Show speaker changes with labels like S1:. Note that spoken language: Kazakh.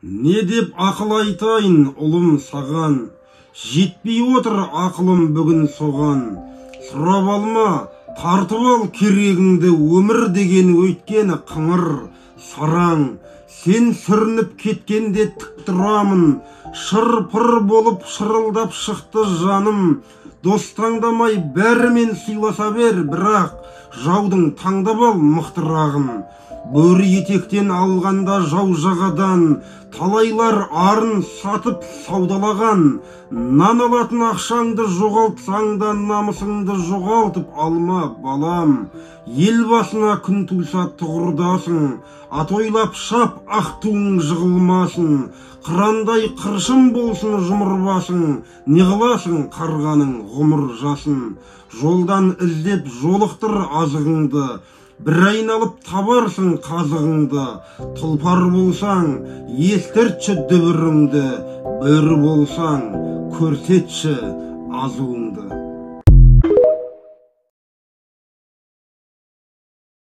S1: Не деп ақыл айтайын, ұлым, саған? Жетпей отыр ақылым бүгін соған. Сұрап алма, тартып ал керегіңді. Өмір деген өйткені қыңыр, сараң. Сен сүрініп кеткенде тік тұрамын. Шыр-пыр болып шырылдап шықты жаным. Дос таңдамай, бәрімен сыйласа бер, бірақ жаудың таңдап ал мықтырағын. Бөрі етектен алғанда, жау жағадан. Талайлар арын сатып саудалаған. Нан алатын ақшаңды жоғалтсаң да, намысыңды жоғалтып алма, балам. Ел басына күн туса, тұғырдасың. Атойлап шап, ақ туың жығылмасын. Қырандай қыршын болсын жұмыр басың. Не қыласың қарғаның ғұмыр жасын? Жолдан іздеп жолықтыр азығыңды, бір айналып табарсың қазығыңды. Тұлпар болсаң, естіртші дүбіріңді, бөрі болсаң, көрсетші азуыңды.